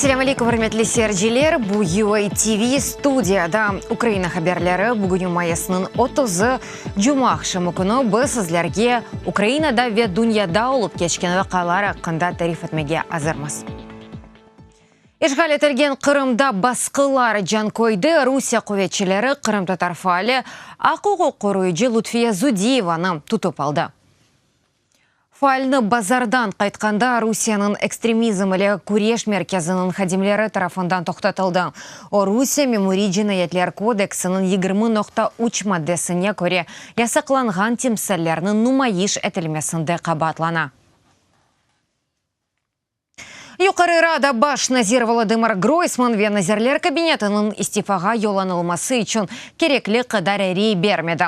Selâm aleykum, ürmetli seyirciler! Bu UA TV studiyada Ukraina haberleri. Bugün mayısnıñ otuzı, cuma aqşamı künü biz sizlerge Ukrainada ve dünyada olıp keçken vaqialar aqqında tarif etmege azırmız. İşğal etilgen Qırımda basqılar, Canköyde Rusiye quvetçileri qırımtatar faali, aq-uquq qoruyıcı Lutfiye Zudiyevanı tutıp aldı. Faalni bazardan qaytqanda Rusiyeniñ ekstremizm ile küreş merkeziniñ hadimleri tarafından toqtatıldı. O, Rusiye Memuriy cinayetler kodeksiniñ 20.3 maddesine köre yasaqlanğan timsallerniñ numayış etilmesinde qabaatlana. Yuqarı Rada baş nazir Volodımır Groysman ve Nazirler Kabinetiniñ istifağa yollanılması içün kerekli qadar rey bermedi.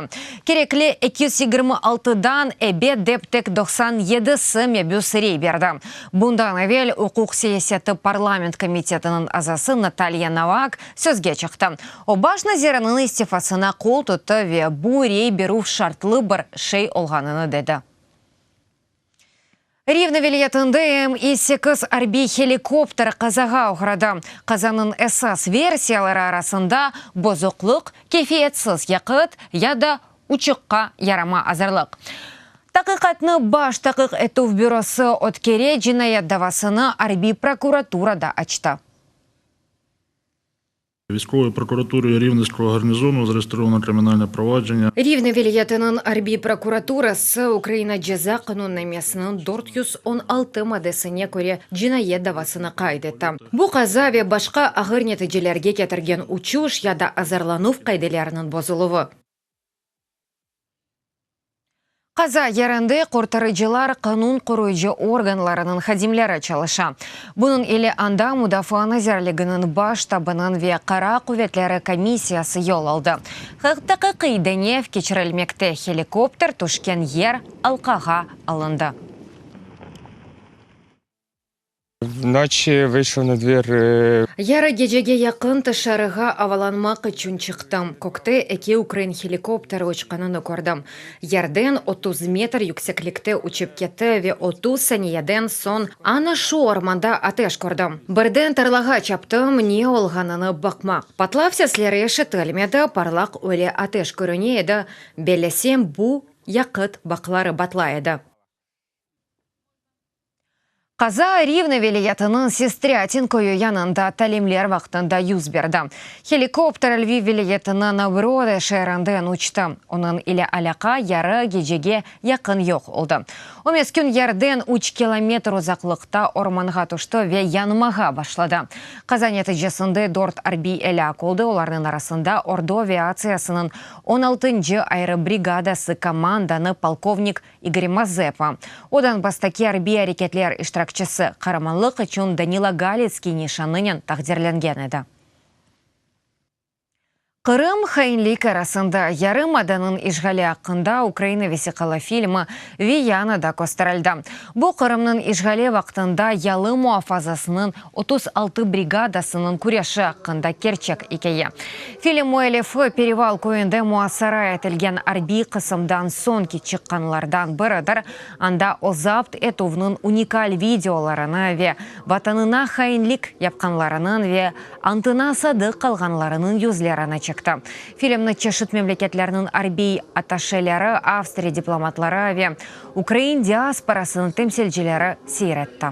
Kerekli 226-dan ebet dep tek 97-si mebüs rey berdi. Bundan evel Uquq siyaseti parlament komitetiniñ azası Natalya Novak sözge çıqtı. O, baş naziriniñ istifasına qol tuttı ve bu rey berüv şartlı bir şey olğanını dedi. Rivne vilâyetinde Mi-sekiz arbiy helikopteri qazağa oğradı. Qazanıñ esas versiyaları arasında, bozuqlıq, keyfiyetsiz yaqıt ya da uçuqqa yarama azırlıq. Taqiqatnı Baş taqiq etüv bürosı ötkere, cinayet davasını arbiy prokuratura da açtı. Viyskovoy prokuraturıy Rivneskого garnizonu zareestrovano kriminalne provacenya. Rivne vilâyetiniñ arbiy prokuraturası Ukraina Ceza qanunnamesiniñ 416 maddesine köre cinayet davasını qayd etti. Bu qaza ve başqa ağır neticelerge ketirgen uçuş ya da azırlanuv qaideleriniñ bozuluvı. Qaza yerinde qurtarıcılar, qanun qoruyıcı organlarınıñ hadimleri çalışa. Bunıñ ile anda Mudafaa nazirliginiñ Baş ştabınıñ ve Qara quvetleri komissiyası yol aldı. Taqiqiy deñev keçirilmekte, helikopter tüşken yer alqağa alındı. Vnoçi vıyşov na dvir. Yarı gecege yaqın tışarığa avalanmaq içün çıqtım. Kökte eki ukrain helikopteri uçqanını kördim. Yerden 30 metr yükseklikte uçıp ketti ve 30 saniyeden soñ ana şu ormanda ateş kördim. Birden tarlağa çaptım, ne olğanını baqmaq. Patlav sesleri eşitilmedi, parlaq öyle ateş körüne edi, bellesem, bu yaqıt bakları patlay edi. Qaza Rivne vilâyetiniñ Sestrâtin köyü yanında talimler vaqtında yüz berdi. Helikopter Lviv vilâyetiniñ Brode şeerinden uçtı. Onıñ ile alâqa yarı gecege yaqın yoq oldı. O, meskün yerden üç kilometr uzaqlıqta ormanğa tüşti ve yanmağa başladı. Qaza neticesinde dört arbiy elâk oldı, olarnıñ arasında ordu aviatsiyasınıñ on altıncı ayrı brigadası komandanı polkovnik İgor Mazepa, o Donbasstaki arbiy areketler iştirakçisi, Qaramanlıq içün Danilo Galitskiy nişanınen taqdirlengen edi. Qırım hainlik arasında, yarımadanıñ işğali aqqında Ukraina vesiqalı filmi Viyanada kösterildi. Bu, Qırımnıñ işğali vaqtında yalı muafazasınıñ 36 brigadasınıñ küreşi aqqında kerçek ikâye. Film müellifi, Pereval köyünde muasara etilgen arbiy qısımdan soñki çıqqanlardan biridir, anda o zapt etüvniñ unikal videolarını ve Vatanına hainlik yapqanlarınıñ ve antına sadıq qalğanlarınıñ yüzlerini çekti. Filmni çeşit memleketlerniñ arbiy attaşeleri, Avstriya diplomatları ve ukrain diasporasınıñ temsilcileri seyir etti.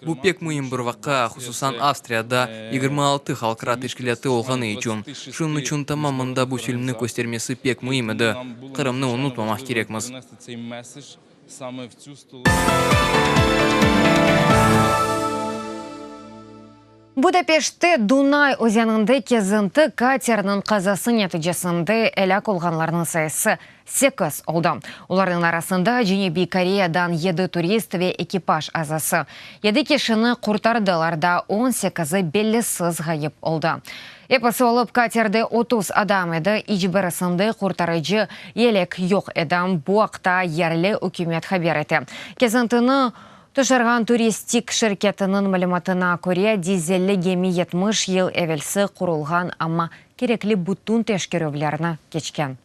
Bu pek müim bir vaqia, hususan Avstriyada 26 halqara teşkilâtı olğanı içün. Şunıñ içün tamam mında bu filmni köstermesi pek müim edi. Qırımnı unutmamaq kerekmiz. Budapeştte Dunay özeninde kezinti kateriniñ qazası neticesinde elâk olğanlarnıñ sayısı sekiz oldı. Olarnıñ arasında Cenübiy Koreyadan yedi turist ve ekipaj azası. Yedi kişini qurtardılar, daa on sekizi bellisiz ğayıp oldı. Episi olıp katerde 30 adam edi, iç birisinde qurtarıcı yelek yoq edi. Bu aqta yerli ükümet haber ete. Kezintini Tuşarğan turistik şirketiniñ malümatına köre, dizelli gemi 70 yıl evelsi qurulğan, amma kerekli bütün teşkerüvlerni keçken.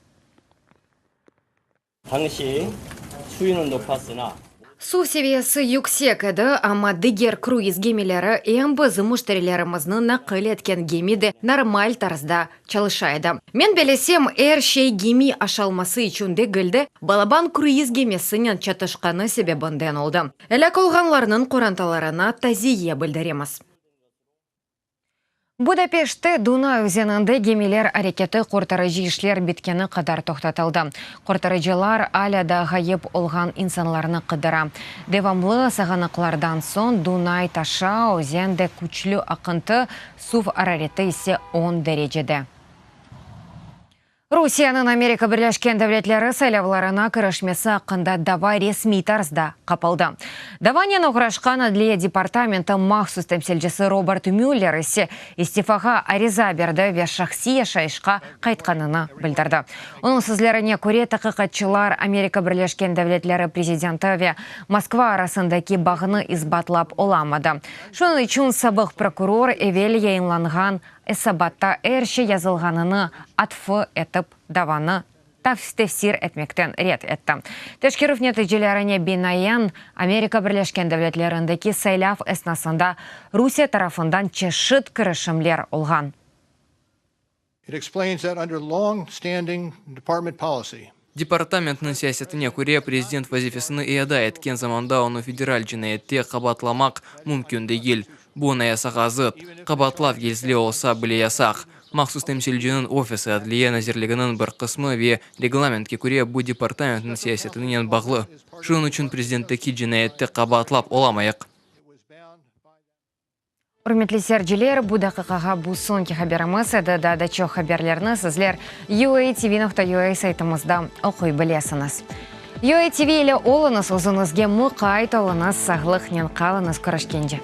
Suv seviyesi yüksek edi, amma diger kruiz gemileri, em bizim müşterilerimizni naqil etken gemi de normal tarzda çalışa edi. Men belesem, er şey gemi aşalması içün degil de, balaban kruiz gemisinen çatışqanı sebebinden oldı. Elâk olğanlarnıñ qorantalarına taziye bildiremiz. Budapeştte Dunay özeninde gemiler areketi qurtarıcı işler bitkeni qadar toqtatıldı. Qurtarıcılar alâ da ğayıp olğan insanlarnı qıdıra. Devamlı sağanaqlardan soñ Dunay taşa, özende küçlü aqıntı, suv arareti ise on derecede. Rusiyeniñ Amerika Birleşken Devletleri saylavlarına kirişmesi aqqında dava resmiy tarzda qapaldı. Davanen oğraşqan Adliye departamenti mahsus temsilcisi Robert Müller ise istifağa ariza berdi ve şahsiy yaşayışqa qaytqanını bildirdi. Onıñ sözlerine köre, taqiqatçılar Amerika Birleşken Devletleri prezidenti ve Moskva arasındaki bağnı isbatlap olamadı. Şunıñ içün sabıq prokuror evel yayınlanğan Esabatta er şey yazılğanını atfı etip, davanı tefsir etmekten red etti. Teşkerüv neticelerine binaen, Amerika Birleşken Devletlerindeki saylav esnasında Rusiye tarafından çeşit kirişimler olğan. It explains that under long-standing department policy, Departamentniñ siyasetine köre, prezident vazifesini iada etken zamanda onı federal cinayette qabaatlamaq mümkün degil. Bu anayasağa zıt. Qabaatlav gizli olsa bile yasaq. Mahsus temsilciniñ ofisi Adliye nazirliginiñ bir qısmı ve reglamentke köre bu departamentniñ siyasetinen bağlı. Şunıñ içün prezidentteki cinayette qabaatlap olamayıq. Ürmetli seyirciler, bu daqiqağa bu soñki haberimiz edi. Daa da çoq haberlerni sizler UATV.UA saytımızda oquy bilesiñiz. UATV ile oluñız, özüñizge muqayt oluñız, sağlıqnen qalıñız, körüşkence.